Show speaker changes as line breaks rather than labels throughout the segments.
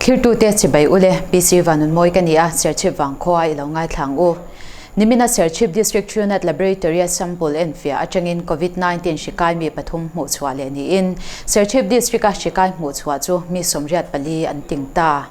Thlirtute chibai ule, PC Vanunmawi ka ni a, Serchhip vangkhua i lo ngaithla ang u. Nimina Serchhip District Truenat Laboratory-a sample enfiah atangin Covid 19 hri kai mi pathum hmuhchhuah leh niin Serchhip District-a hri kai hmuhchhuah chu mi 84 an ting ta.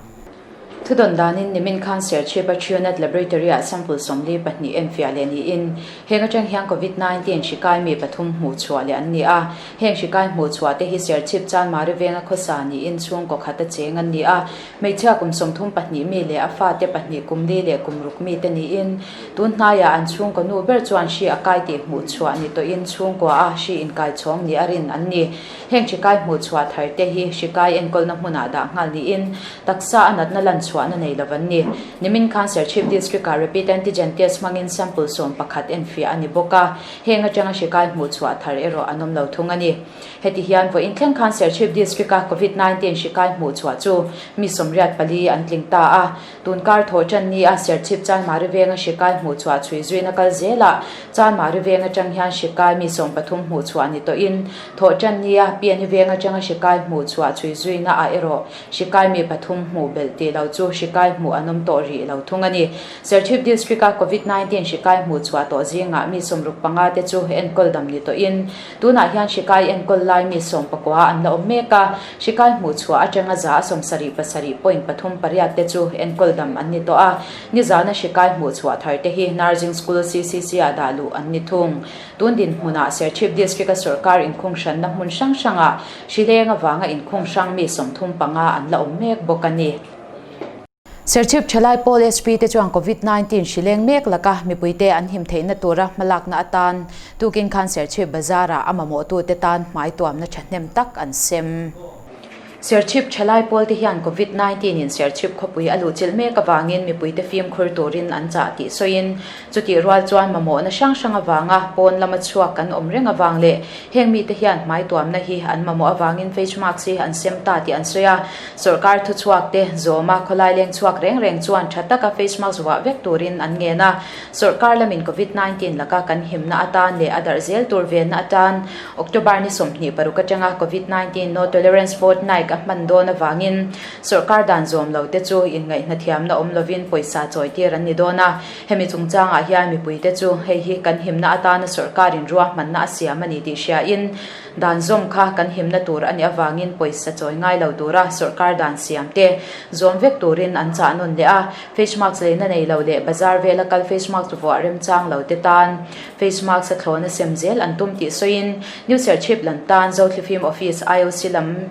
Thudawn danin nimin khan Serchhip-a Truenat Laboratory-ah sample 42 enfiah leh niin heng atang hian Covid 19 hri kai mi pathum hmuhchhuah leh an ni a. Heng hri kai hmuhchhuah te hi Serchhip Chanmari venga khawsa niin chhungkaw khat a cheng an ni a. Hmeichhia kum 32 mi leh a fate pahnih kum li leh kum ruk mite niin tun hnaiah an chhungkaw nu ber chuan hri a kai tih hmuhchhuah ni tawhin chhungkua a hri inkai chhawng ni a rin an ni. Heng hri kai hmuhchhuah thar te hi hri kai enkawlna hmunah dah nghal niin taksa a natna lan chhuahna nei lo an ni. Nimin khan Serchhip District-ah Rapid Antigen Test hmangin sample 11 enfiah a ni bawk a, heng atanga hri kai hmuhchhuah thar erawh an awm lo thung a ni. Heti hian vawiin thleng khan Serchhip District-a Covid 19 hri kai hmuhchhuah chu mi 84 an tling ta a. Tun kar thawh tan ni a Serchhip Chanmari venga hri kai hmuhchhuah chhui zuina kal zelah Chanmari veng atang hian hri kai mi 13 hmuhchhuah ni tawhin thawh tan ni a Piani veng atanga hri kai hmuhchhuah chhui zuina ah erawh hri kai mi pathum hmuh belh tih lo chu hri kai hmuh an awm tawh rih lo thung a ni. Serchhip District-a Covid 19 hri kai hmuhchhuah tawh zingah mi 65 te chu enkawl dam ni tawhin Tunah hian hri kai enkawl lai mi 19 an la awm mek a, hri kai hmuhchhuah atanga 77.38 te chu enkawl dam an ni tawh a. Nizana hri kai hmuhchhuah thar te hi Nursing School CCC-ah dah luh an ni thung. Tun dinhmunah Serchhip District-a sorkar inkhung hranna hmun hrang hrangah hri leng avanga inkhung hrang mi 35 an la awm mek bawk a ni. Serchhip Thalai Pawl SP te chuan Covid 19 hri leng mek laka mipuite an him theihna tura hmalakna atan tukin khan Serchhip Bazar-ah a mamawhtute tan hmai tuamna thahnem tak an sem. Serchhip Thalai Pawl te hian Covid 19 in Serchhip khawpui a luhchilh mek avangin mipuite fimkhur turin an chah tih sawiin chutih rual chuan mamawhna hrang hrang avanga pawn lama chhuak kan awm reng avang leh Heng mite hian hmai tuamna hi an mamawh avangin face mask hi an sem ta tih an sawi a. Sorkar thuchhuak te zawma khawlai leng chhuak reng reng chuan tha taka face mask vuah vek turin an ngen a. Sorkar lamin Covid 19 laka kan himna atan leh a darh zel tur venna atan October ni 26 atanga Covid 19 No Tolerance Fortnight a hman dawn avangin sorkar dan zawm lo te chu inngaihna thiamna awm lovin pawisa chawi tir an ni dawn a. Hemi chungchangah hian mipuite chu hei hi kan himna atana sorkarin ruahmanna a siam a ni tih hriain dan zawm kha kan himna tur a nih avangin pawisa chawi ngai lo tura sorkar dan siam te zawm vek turin an chah nawn leh a. Face mask leina nei lo leh bazar vela kal face mask vuah remchang lo te tan face mask a thlawna sem zel an tum tih sawiin New Serchhip lam tan Zothlifim Office IOC lam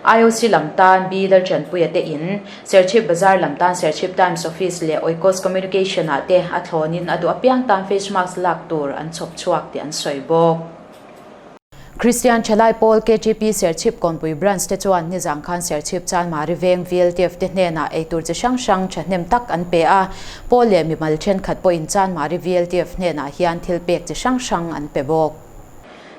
IOC lam tan B Lalṭanpuia te in, Serchhip Bazar lam tan Serchhip Times Office leh Oikos Communication ah te a thlawnin a duh apiang tan face mask lak tur an chhawp chhuak tih an sawi bawk. Christian Thalai Pawl KTP Serchhip Kawnpui Branch te chuan nizang khan Serchhip Chanmari Veng VLTF te hnenah eitur chi hrang hrang thahnem tak an pe a, Pawl leh mimal thenkhat pawhin Chanmari VLTF hnenah hian thil pek chi hrang hrang an pe bawk.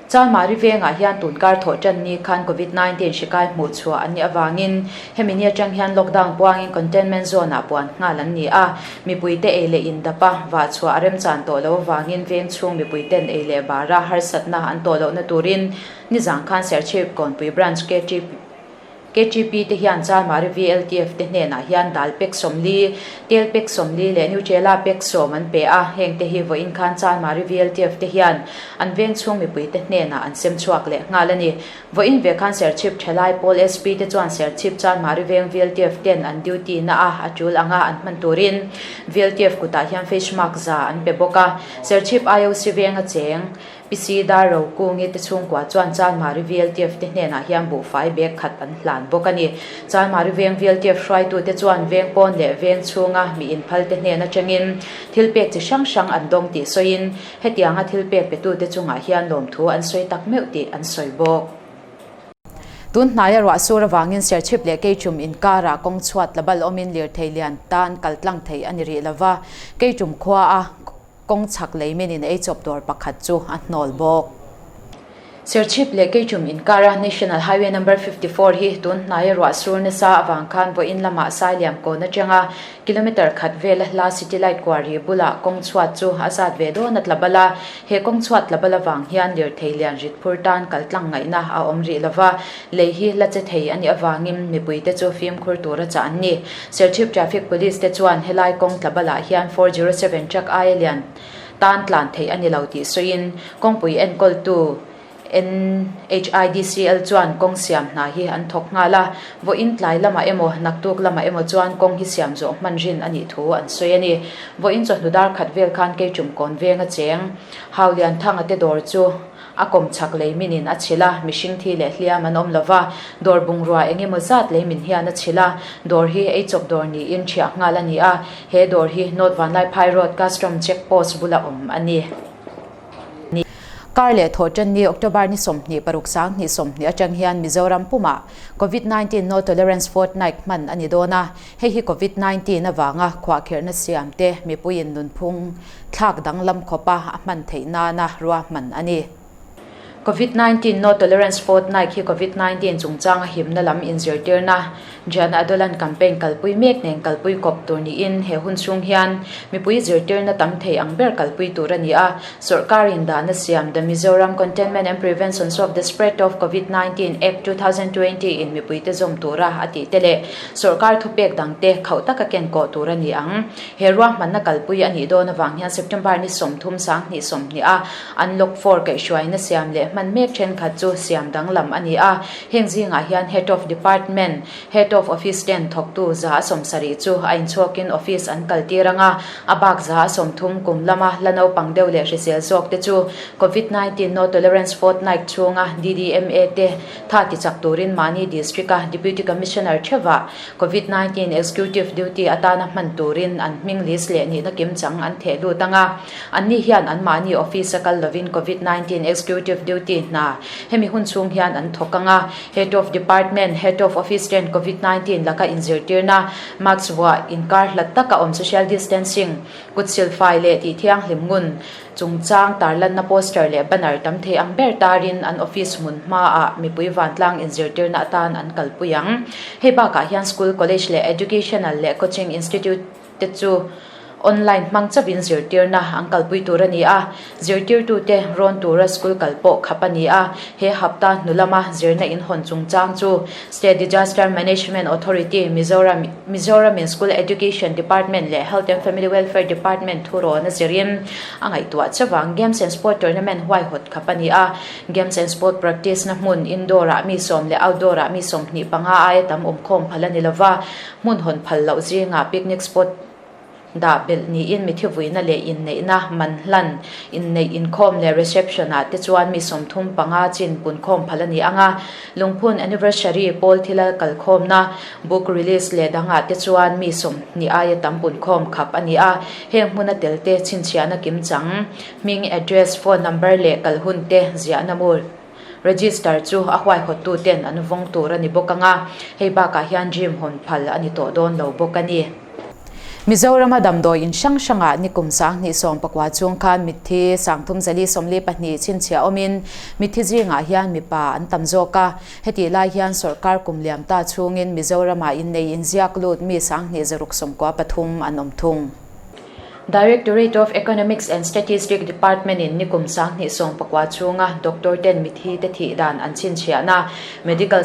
Chanmari vengah hian tunkar thawh tan ni khan Covid 19 hri kai hmuh chhuah an nih avangin hemi ni atang hian lockdown puangin containment zone ah puan nghal an ni a. Mipuite ei leh in dap a, vah chhuah a remchan tawh lo avangin veng chhung mipuiten ei leh bara harsatna an tawh lohna turin nizang khan Serchhip Kawnpui Branch KTP KTP te hian Chanmari VLTF te hnenah hian dal pek 40, tel pek 40 leh Nutrela pek 10 an pe a, heng te hi vawiin khan Chanmari VLTF te hian an veng chhung mipui te hnenah an sem chhuak leh nghal a ni. Vawiin ve khan Serchhip Thalai Pawl SP te chuan Serchhip Chanmari veng VLTF ten an duty na a a tul anga an hman turin VLTF kutah hian face mask za an pe bawk a, Serchhip IOC venga cheng PC Dar Rokungi te chhungkua chuan Chanmari VLTF te hnenah hian buhfai bag khat an hlan bawk a ni. Chanmari veng VLTF hruaitute chuan veng pawn leh veng chhunga mi inphal te hnen atangin thil pek chi hrang hrang an dawng tih sawiin hetianga thil pek petute chungah hian lawmthu an sawi tak meuh tih an sawi bawk. Tun hnaia ruah sur avangin Serchhip leh Keichum inkarah kawng chhuat la bal awmin lirthei lian tan kal tlang thei a ni rih lova, Keichum khua a. Kawng chhak lei min in ei chawp dawr pakhat chu a hnawl bawk. Serchhip leh Keichum inkara National Highway Number 54 hi tun hnaia ruah sur nasa avang khan vawiin lamah Sailiam kawn atanga kilometre khat vela hla City Light Quarry bulah kawng chhuat chu a zat ve dawn a tla bal a. He kawng chhuat tla bal avang hian lirthei lian rit phur tan kal tlang ngaihna a awm rih lova, lei hi la che thei a nih avangin mipuite chu fimkhur tura chah an ni. Serchhip Traffic Police te chuan helai kawng tla balah hian 407 truck aia lian tan tlan theih a ni lo tih sawiin kawngpui enkawltu NHIDCL chuan kawng siam hna hi an thawk nghal a, vawiin tlai lamah emaw naktuk lamah emaw chuan kawng hi siam zawh hman rin a nih thu an sawi a ni. Vawiin chawhnu dar khat vel khan Keichum kawn venga cheng Haulianthanga te dawr chu a kawm chak lei minin a chhilh a, mihring thi leh hliam an awm lo va, dawr bungrua eng emaw zat lei min hian a chhilh a, dawr hi eichawp dawr niin ṭhiah nghal a ni a, he dawr hi North Vanlaiphai Road Custom Check Post bula awm a ni. Kar leh Thawhṭanni October ni 26 2020 aṭang hian Mizoram pumah Covid 19 No Tolerance Fortnight hman a ni dawn a, hei hi Covid 19 avanga khuahkhirhna siamte mipuiin nunphung thlak danglam khawpa a hman theih nana ruahman a ni. Covid 19 No Tolerance Fortnight hi Covid 19 chungchanga himna lam inzirtirna Jan Adolan campaign kalpui mek nen kalpui kawp tur niin he hun chhung hian mipui zirtirna tam thei ang ber kalpui tur a ni a. Sawrkarin dahna siam The Mizoram Containment and Prevention of the Spread of Covid 19 Act 2020 in mipuite zawm tura a tih te leh sawrkar thupek dangte khauh taka ken kawh tur a ni ang. He ruahmanna kalpui a nih dawn avang hian September ni 30 20 20 a Unlock four kaihhruaina siam leh hman mek thenkhat chu siam danglam a ni a. Heng zingah hian Head of Department, Head of Office ten thawktu 170 chu a inchhawkin office an kaltir ang a, a bak 130 kum lama la naupang deuh leh hrisel zawk te chu Covid 19 No Tolerance Fortnight chhunga DDMA te tha tichak turin mahni District-a Deputy Commissioner theuhah Covid 19 Executive Duty atana hman turin an hming list leh nihna kimchang an theh lut ang a. Anni hian anmahni office a kal lovin Covid 19 Executive Duty hna hemi hun chhung hian an thawk ang a. Head of Department, Head of Office ten Covid 19 laka inzirtirna, mask vuah, inkar hlat taka awm social distancing, kut silfai leh tih thianghlim ngun chungchang tarlanna poster leh banner tam thei ang ber tarin an office hmun hmaah mipui vantlang inzirtirna atan an kalpui ang. Hei bakah hian school, college leh educational leh coaching institute te chu online hmang chauhin zirtirna an kalpui tur a ni a, zirtirtute rawn tura school kal pawh khap a ni a. He hapta hnu lama zirna inhawn chungchang chu State Disaster Management Authority, Mizoram, Mizoram in School Education Department leh Health and Family Welfare Department thurawn a zirin a ngaihtuah chauh ang. Games and Sport Tournament huaihawt khap a ni a, Games and Sport Practice na hmun indoor ah mi sawm leh outdoor ah mi 25 aia tam awmkhawm phal a ni lova, Hmun hawn phal loh zingah picnic spot dah belh niin mithi vuina leh inneihna, man hlan, inneih inkhawm leh reception ah te chuan mi 35 chin punkhawm phal a ni ang a. Lungphun anniversary pawl thila kalkhawmna, book release leh dangah te chuan mi 20 aia tam punkhawm khap a ni a. Heng hmuna tel te chhinchhiahna kimchang, hming, address, phone number leh kal hun te ziahna mur. Register chu a huaihawttu ten an vawng tur a ni bawk ang a, hei bakah hian gym hawn phal a ni tawh dawn lo bawk a ni. Mizorama damdawi in hrang hrangah nikum 2019 chhung khan mitthi 3442 chhinchhiah awmin mitthi zingah hian mipa an tam zawk a. Hetih lai hian sawrkar kum liam ta chhungin Mizoramah innei inziak lut mi 2693 an awm thung. Directorate of Economics and Statistics Department in nikum 2019 chhunga doctor ten mithi te thih dan an chhinchhiahna Medical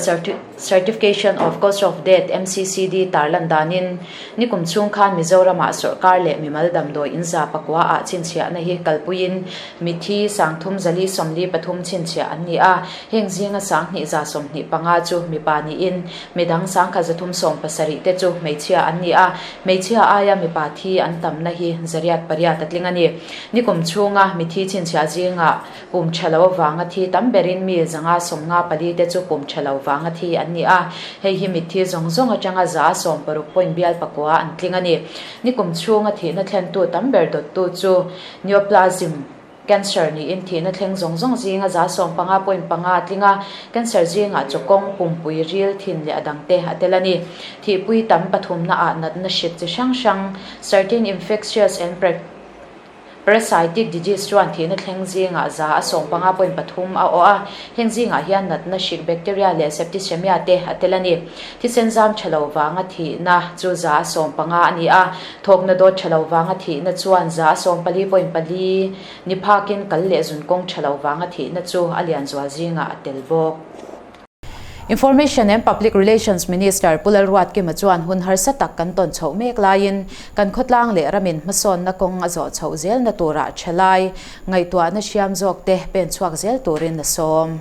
Certification of Cause of Death, MCCD, tarlan danin nikum chhung khan Mizoramah sawrkar leh mimal damdawi in za pakua ah chhinchhiahna hi kalpuiin mithi 3443 chhinchhiah an ni a, heng zinga 2125 chu mipa niin midang 1370 te chu hmeichhia an ni a. Hmeichhia aia mipa thi an tamna hi zariat pariat a tling a ni. Nikum chhunga mithi chhinchhiah zingah pum tha lo avanga thi tam berin mi 154 te chu pum tha lo vanga thi an ni a. Hei hi mithi zawng zawng atanga 160 point bial pakua an tling a ni. Nikum chhunga thihna thlentu tam ber dawttu chu neoplasm, Cancer niin thihna thleng zawng zawng zinga 15 point panga a tling a, cancer zingah chawkawng, pumpui, ril, thin leh a dangte a tel a ni. Thihpui tam pathumna ah natna hrik chi hrang hrang, certain infectious and. Parasitic disease chuan thihna thleng zingah 15.3% a awh a, heng zingah hian natna hrik bacteria leh septicemia te a tel a ni. Thisen zam tha lo vanga thihna chu 15% a ni a, thawkna dawt tha lo vanga thihna chuan 14.4 ni phakin kal leh zun kawng tha lo vanga thihna chu a lian zual zingah a tel bawk. Information and Public Relations Minister Pu Lalruatkima chuan hun harsa tak kan tawn chhoh mek laiin kan khawtlang leh ramin hmasawnna kawng a zawh chhoh zelna turah thalai ngaihtuahna hriam zawk te pen chhuak zel turin a sawm.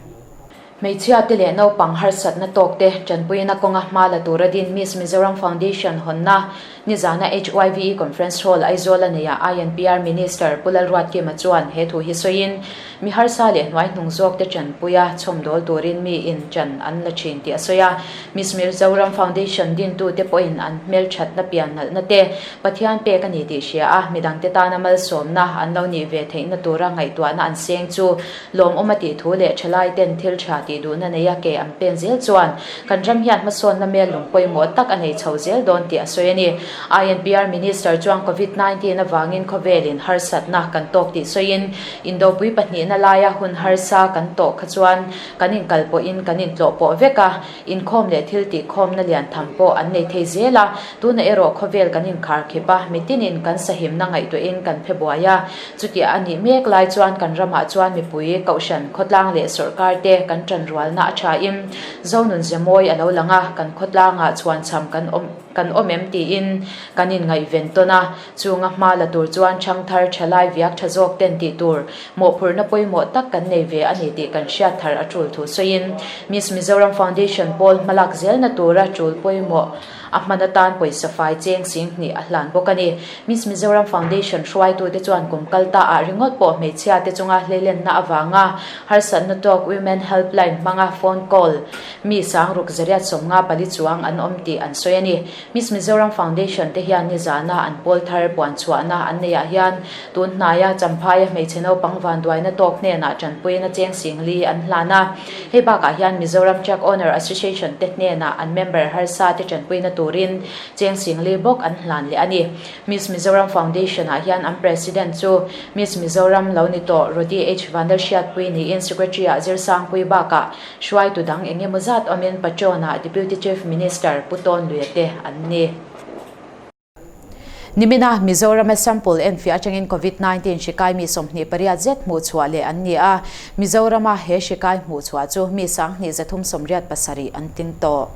Hmeichhia te leh naupang harsatna tawk te tanpuina kawnga hma la tura din Miss Mizoram Foundation hawnna nizana HYVE Conference Hall Aizawl a neihah INPR Minister Pu Lalruatkima chuan he thu hi sawiin Mi harsa leh hnuai hnung zawk te tanpuia chhawmdawl turin mi in chan an la thin tih a sawi a. Miss Mizoram Foundation dintu te pawhin an hmelthatna pian nalhna te Pathian pek a ni tih hria a, midangte tana malsawmna an lo nih ve theihna tura ngaihtuahna an seng chu lawmawm a tih thu leh thalai ten thil tha tih duhna neia ke an pen zel chuan kan ram hian hmasawnna mel lung pawimawh tak a nei chho zel dawn tih a sawi a ni. INPR Minister chuan Covid 19 avangin khawvelin harsatna kan tawk tih sawiin Indopui pahnihna laia hun harsa kan tawh kha chuan kan inkal pawhin kan intlawh pawh vek a, inkhawm leh thil tihkhawmna lian tham pawh an nei thei zel a. Tunah erawh khawvel kan inkhar khip a, mitinin kan sahimna ngaihtuahin kan phe buai a. Chutiah a nih mek lai chuan kan ramah chuan mipui, kohhran, khawtlang leh sawrkar te kan tanrualna a thain Zonun Zemawi a lo lang a, kan khawtlangah chhuanchham kan awm kan awm em tiin kan inngaihven tawn a. Chunga hma la tur chuan ṭhangthar ṭhalai viak ṭha zawk ten tih tur mawhphurhna pawimawh tak kan nei ve a ni tih kan hriat thar a ṭul thu sawiin Miss Mizoram Foundation pawl hmalak zelna tura ṭul pawimawh a hman atan pawisa fai cheng sing hnih a hlan bawk a ni. Miss Mizoram Foundation hruaitute chuan kum kal ta ah ringawt pawh hmeichhia te chunga hleilenna avanga harsatna tawk Women Helpline hmanga phone call mi sangruk 154 chuang an awm tih an sawi a ni. Miss Mizoram Foundation te hian nizana an pawl thar puan chhuahna an neihah hian tun hnaia Champhaia hmeichhe naupang vanduaina tawk hnenah tanpuina cheng singli an hlan a. Hei bakah hian Mizoram Truck Owner Association te hnenah an member harsa te tanpuina turin cheng singli bawk an hlan leh a ni. Miss Mizoram Foundation ah hian an President chu Miss Mizoram lo ni tawh Rody H Vanlalhriatpui niin Secretary ah Zirsangpui bakah Hruaitu dang eng emaw zat awmin Pachawnah Deputy Chief Minister Pu Tawn Luia te an ni. Nimina Mizorama sample enfiah atangin Covid 19 hri kai mi 28 zet hmuh chhuah leh an ni a, Mizorama he hri kai hmuh chhuah chu mi 2387 an tling tawh.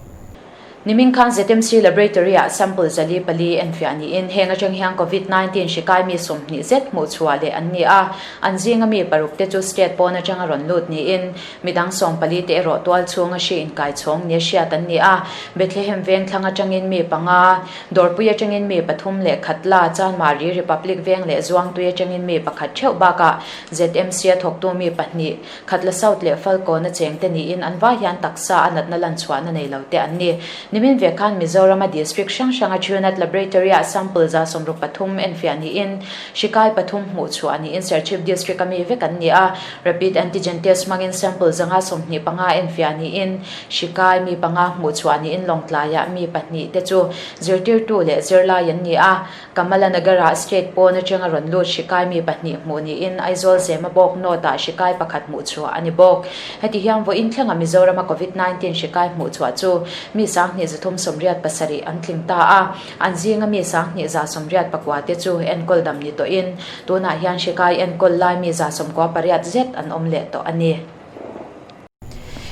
Nimin khan ZMC Laboratory-ah sample 404 enfiah niin heng atang hian Covid 19 hri kai mi 20 zet hmuh chhuah leh an ni a, an zinga mi paruk te chu state pawn atanga rawn lut niin midang 14 te erawh tual chhunga hri inkai chhawng nia hriat an ni a. Bethlehem veng thlang atangin mi panga, Dawrpui atangin mi pathum leh Khatla, Chanmari, Republic veng leh Zuangtui atangin mi pakhat theuh bakah ZMC-a thawktu mi pahnih, Khatla South leh Falkawn a cheng te niin an vai hian taksa a natna lan chhuahna nei lo te an ni. Nimin ve khan Mizorama district hrang hranga Truenat Laboratory-ah sample 63 enfiah niin hri kai pathum hmuh chhuah niin Serchhip district a mi vek an ni a. Rapid antigen test hmangin sample 125 enfiah niin hri kai mi panga hmuh chhuah niin Lawngtlaiah mi pahnih te chu zirtirtu leh zirlai an ni a. Kamala Nagar-ah state pawn atanga rawn lut hri kai mi pahnih hmuh niin Aizawl Zemabawk North-ah hri kai pakhat hmuh chhuah a ni bawk. Heti hian vawiin thlenga Mizorama Covid 19 hri kai hmuh chhuah chu mi 2387 an tling ta a, an zinga mi 2189 te chu enkawl dam ni tawhin tunah hian hri kai enkawl lai mi 98 zet an awm leh tawh a ni.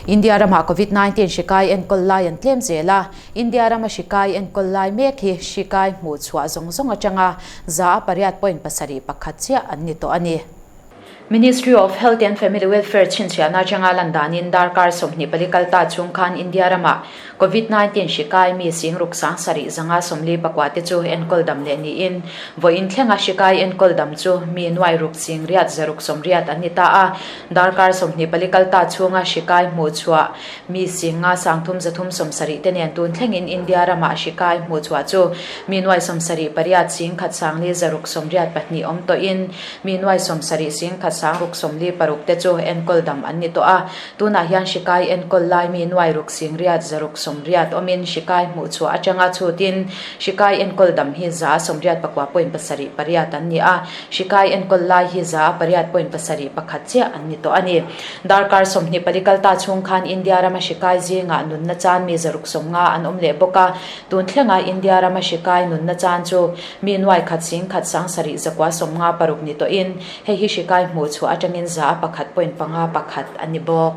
India ramah Covid 19 hri kai enkawl lai an tlem zel a, India rama hri kai enkawl lai mek hi hri kai hmuh chhuah zawng zawng atanga 8.71 chiah an ni tawh a ni. Ministry of Health and Family Welfare chhinchhiahna atanga lan danin darkar 24 kal ta chhung khan India ramah Covid 19 hri kai mi singruk 7549 te chu enkawl dam leh niin vawiin thlenga hri kai enkawl dam chu mi nuai ruk singriat zaruk sawmriat an ni ta a. Darkar 24 kal ta chhunga hri kai hmuh chhuah mi singa 3370 te nen tun thlengin India ramah hri kai hmuh chhuah chu mi nuai 78 singkhat sangli zaruk sawmriat pahnih awm tawhin mi nuai 70 singkhat. 46 46 te chu enkawl dam an ni tawh a. Tunah hian hri kai enkawl lai mi nuai ruk singriat zaruk sawmriat awmin hri kai hmuh chhuah atanga chhutin hri kai enkawl dam hi 84 point pasarih pariat an ni a. Hri kai enkawl lai hi 8 point pasarih pakhat chiah an ni tawh a ni. Darkar 24 kal ta chhung khan India rama hri kai zingah nunna chan mi 150 an awm leh bawk a. Tun thlenga India rama hri kai nunna chan chu mi nuai khat sing khat sang sarih zakua sawmnga paruk ni tawhin hei hi hri kai hmuh chhuah atangin 1 point panga pakhat a ni bawk.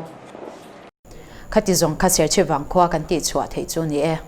Khati zawng kha Serchhip vangkhua kan tih chhuah theih chu ni e.